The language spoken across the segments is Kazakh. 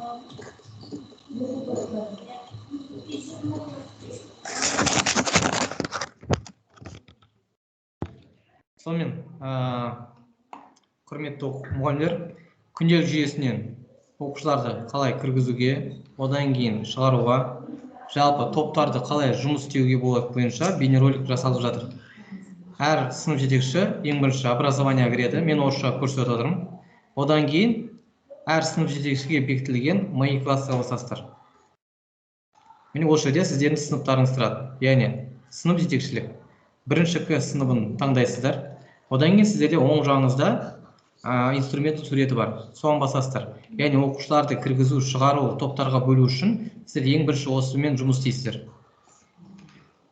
Сонымен, құрметті мұғалімдер, күнделік жүйесінен оқушыларды қалай кіргізуге, одан кейін шығаруға, жалпы топтарды қалай жұмыс істеуге болады бойынша бейнеролик жасалып жатыр. Әр сынып жетекші ең бірінші образование кіреді, мен орысша көрсетіп жатырмын. Одан кейін әр сынып жетекшіге бекітілген мои классқа басасыздар. Міне, осы жерде сіздердің сыныптарыңыз тұрады. Яғни сынып жетекшілік бірінші К сыныбын таңдайсыздар. Одан кейін сіздерде оң жағыңызда инструмент суреті бар. Соған басасыздар. Яғни оқушыларды кіргізу, шығару, топтарға бөлу үшін сіздер ең бірінші осымен жұмыс істейсіздер.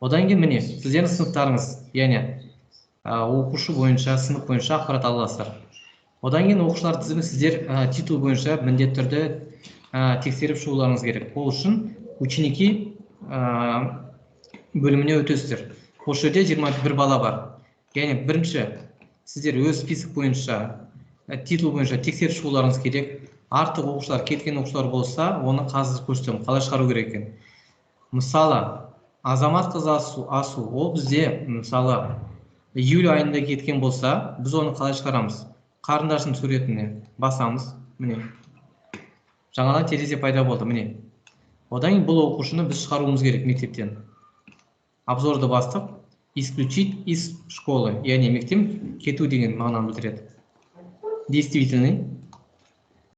Одан кейін міне сіздердің сыныптарыңыз, яғни оқушы бойынша, сынып бойынша ақпарат ала аласыздар. Одан кейін оқушылар тізімі сіздер титул бойынша міндетті түрде тексеріп шығуларыңыз керек. Ол үшін ученики бөліміне өтесіздер. Осы жерде 21 бала бар. Яғни бірінші сіздер өз список бойынша, титул бойынша тексеріп шығуларыңыз керек. Артық оқушылар, кеткен оқушылар болса, оны қазір көрсетемін, қалай шығару керек екен. Мысалы, Азамат қызы Асу, ол бізде, мысалы, июль айында кеткен болса, біз оны қалай шығарамыз? Қарындаштың суретіне басамыз, міне. Жаңадан терезе пайда болды, міне. Одан кейін бұл оқушыны біз шығаруымыз керек мектептен. Обзорды бастық, исключить из школы, яғни мектептен кету деген мағынаны білдіреді. Действительный.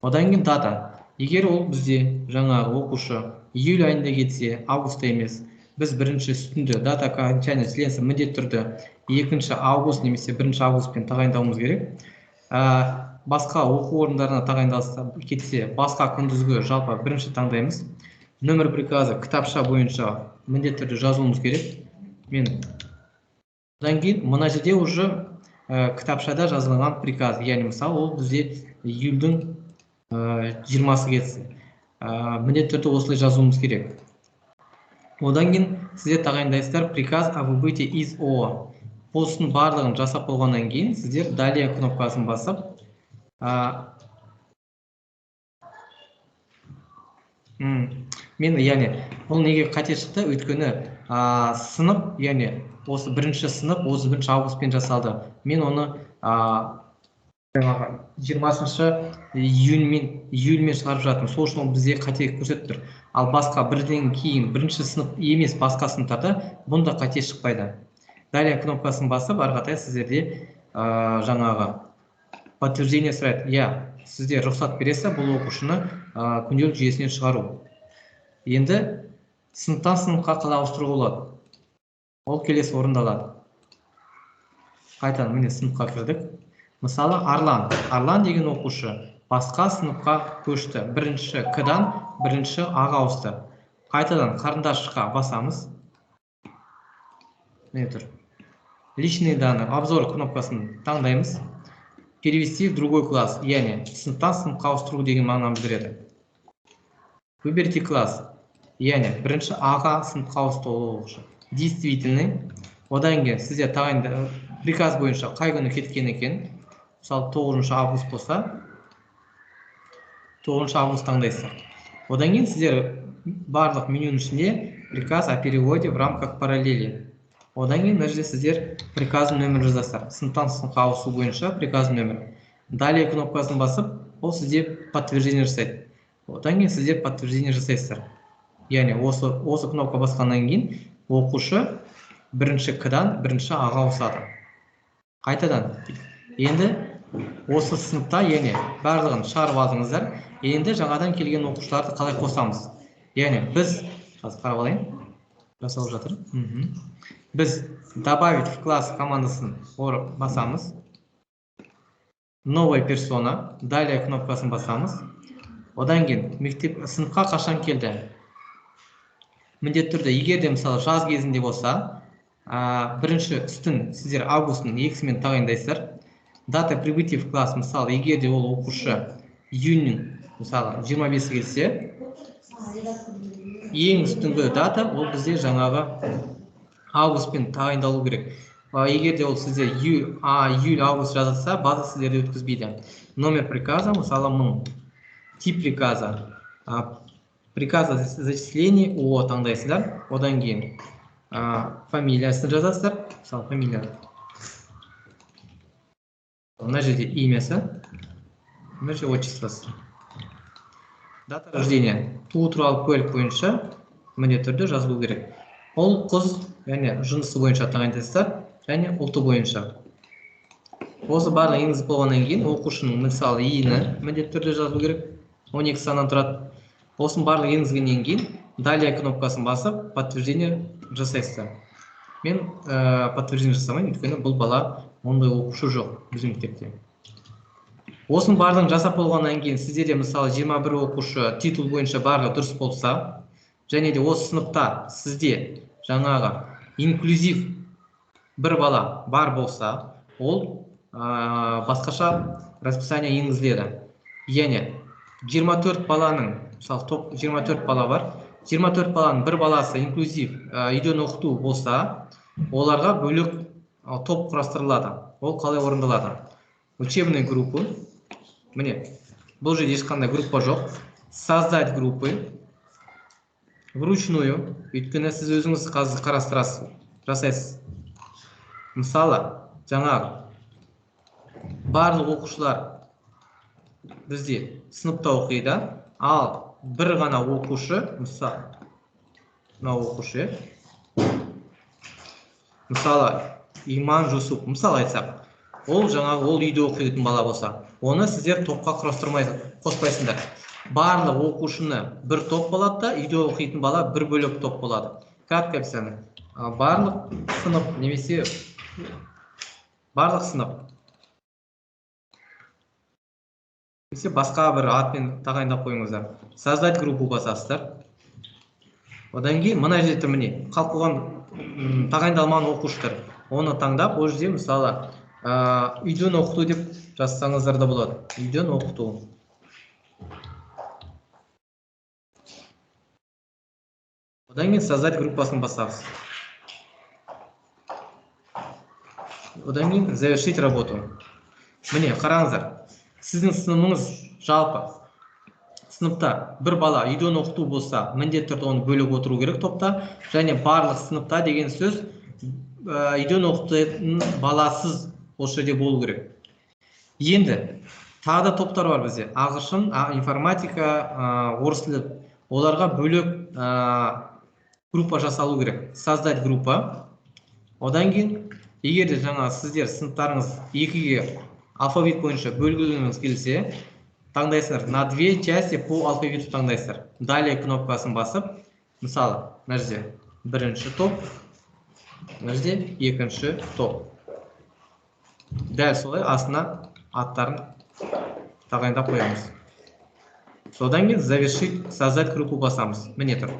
Одан кейін дата. Егер ол бізде жаңағы оқушы июль айында кетсе, августта емес, біз бірінші үстінде дата окончания членства міндетті түрде 2 август немесе 1 августпен тағайындауымыз керек. Басқа оқу орындарына тағайындалса кетсе, басқа күндізгі жалпы бірінші таңдаймыз. Нөмір приказы кітапша бойынша міндетті түрде жазуымыз керек. Мен одан кейін мына жерде уже кітапшада жазылған приказ, яғни мысалы ол бізде июльдің 20-сы кетсін. Міндетті түрде осылай жазуымыз керек. Одан кейін сіздер тағайындайсыздар приказ о выбытии из ОО. Осының барлығын жасап болғаннан кейін сіздер далее кнопкасын басып, мен, яғни бұл неге қате шықты? Өйткені сынып, яғни осы бірінші сынып 31 августпен жасалды. Мен оны жаңағы 20 июльмен шығарып жатырмын. Сол үшін ол бізде қате көрсетіп тұр. Ал басқа бірден кейін бірінші сынып емес басқа сыныптарда бұнда қате шықпайды. Далее кнопкасын басып, ары қаратай сіздерде жаңағы подтверждение сұрайды. Иә, сіздер рұқсат бересіз бұл оқушыны күнделік жүйесінен шығару. Енді сыныптан сыныпқа қалай ауыстыруға болады? Ол келесі орындалады. Қайтадан міне сыныпқа кірдік. Мысалы, Арлан. Арлан деген оқушы басқа сыныпқа көшті. Бірінші К-дан бірінші А-ға ауысты. Қайтадан қарындашқа басамыз. Міне тұр. Личные данные, обзор кнопкасын таңдаймыз. Перевести в другой класс, яғни сыныптан сыныпқа ауыстыру деген мағынаны білдіреді. Выберите класс, яғни бірінші А-ға сыныпқа ауысты ол оқушы. Действительный. Одан кейін сіздер тағайында приказ бойынша қай күні кеткен екен. Мысалы, 9 август болса, 9 август таңдайсыздар. Одан кейін сіздер барлық менюнің ішінде приказ о переводе в рамках параллели. Одан кейін мына жерде сіздер приказдың нөмірін жазасыздар. Сыныптан сыныпқа ауысу бойынша приказдың нөмірі. Далее кнопкасын басып, ол сізде подтверждение жасайды. Одан кейін сіздер подтверждение жасайсыздар. Яғни осы кнопка басқаннан кейін оқушы бірінші К-дан бірінші А-ға ауысады. Қайтадан. Енді осы сыныпта, яғни барлығын шығарып алдыңыздар. Енді жаңадан келген оқушыларды қалай қосамыз? Яғни біз, қазір қарап алайын, жасалып жатыр. Біз добавить в класс командасын басамыз. Новая персона, далее кнопкасын басамыз. Одан кейін мектеп сыныпқа қашан келді? Міндетті түрде, егер де мысалы жаз кезінде болса, бірінші үстін сіздер августтың 2-сімен тағайындайсыздар. Дата прибытия в класс, мысалы, егер де ол оқушы июньнің, мысалы, 25-і келсе, ең үстіңгі дата ол бізде жаңағы августпен тағайындалу керек. Егер де ол сізде июль, август жазылса, база сіздерде өткізбейді. Номер приказа, мысалы, 1000. Тип приказа. Приказ о зачислении ОО таңдайсыздар. Одан кейін фамилиясын жазасыздар. Мысалы, фамилия. Мына жерде имясы, мына жерде отчествосы. Дата рождения. Туу туралы куәлік бойынша міндетті түрде жазылу керек. Ұл, қыз, және жынысы бойынша тағайындайсыздар, және ұлты бойынша. Осы барлығы енгізіп болғаннан кейін оқушының мысалы ИИНі міндетті түрде жазылу керек. 12 саннан тұрады. Осының барлығы енгізгеннен кейін далее кнопкасын басып подтверждение жасайсыздар. Мен подтверждение жасамаймын, өйткені бұл бала ондай оқушы жоқ біздің мектепте. Осының барлығын жасап болғаннан кейін сіздерде мысалы 21 оқушы титул бойынша барлығы дұрыс болса, және де осы сыныпта сізде жаңағы инклюзив бір бала бар болса, ол басқаша расписание енгізіледі. Яғни 24 баланың, мысалы топ 24 бала бар, 24 баланың бір баласы инклюзив үйден оқыту болса, оларға бөлек топ құрастырылады. Ол қалай орындалады? Учебные группы. Міне, бұл жерде ешқандай группа жоқ. Создать группы вручную, өйткені сіз өзіңіз қазір қарастырасыз, жасайсыз. Мысалы, жаңағы барлық оқушылар бізде сыныпта оқиды, ал бір ғана оқушы, мысалы, мынау оқушы, мысалы, Иман Жусуп, мысалы айтсақ, ол жаңағы ол үйде оқитын бала болса, оны сіздер топқа құрастырмай қоспайсыңдар. Барлық оқушыны бір топ болады да, үйде оқитын бала бір бөлек топ болады. Краткое описание. Барлық сынып немесе барлық сынып немесе басқа бір атпен тағайындап қойыңыздар. Создать группу басасыздар. Одан кейін мына жерде міне қалып қойған тағайындалмаған оқушылар. Оны таңдап, ол жерде мысалы үйден оқыту деп жазсаңыздар да болады. Үйден оқыту. Одан кейін создать группасын басамыз. Одан кейін завершить работу. Міне, қараңыздар. Сіздің сыныбыңыз жалпы сыныпта бір бала үйден оқыту болса, міндетті түрде оны бөліп отыру керек топта, және барлық сыныпта деген сөз үйден оқытатын баласыз осы жерде болу керек. Енді тағы да топтар бар бізде. Ағылшын, информатика, орыс тілі. Оларға бөлек группа жасалу керек. Создать группа. Одан кейін егер де жаңа сіздер сыныптарыңыз екіге алфавит бойынша бөлгілеріңіз келсе, таңдайсыздар. На две части по алфавиту таңдайсыздар. Далее кнопкасын басып, мысалы, мына жерде бірінші топ, мына жерде екінші топ. Дәл солай астына аттарын тағайындап қоямыз. Содан кейін завершить, создать группу басамыз. Міне тұр.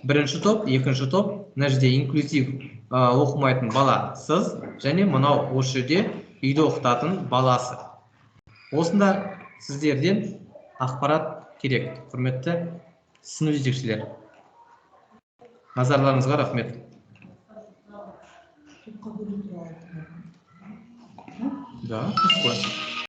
Бірінші топ, екінші топ, мына жерде инклюзив оқымайтын баласыз, және мынау осы жерде үйде оқытатын баласы. Осында сіздерден ақпарат керек, құрметті сынып жетекшілер. Назарларыңызға рахмет. Да, қосып.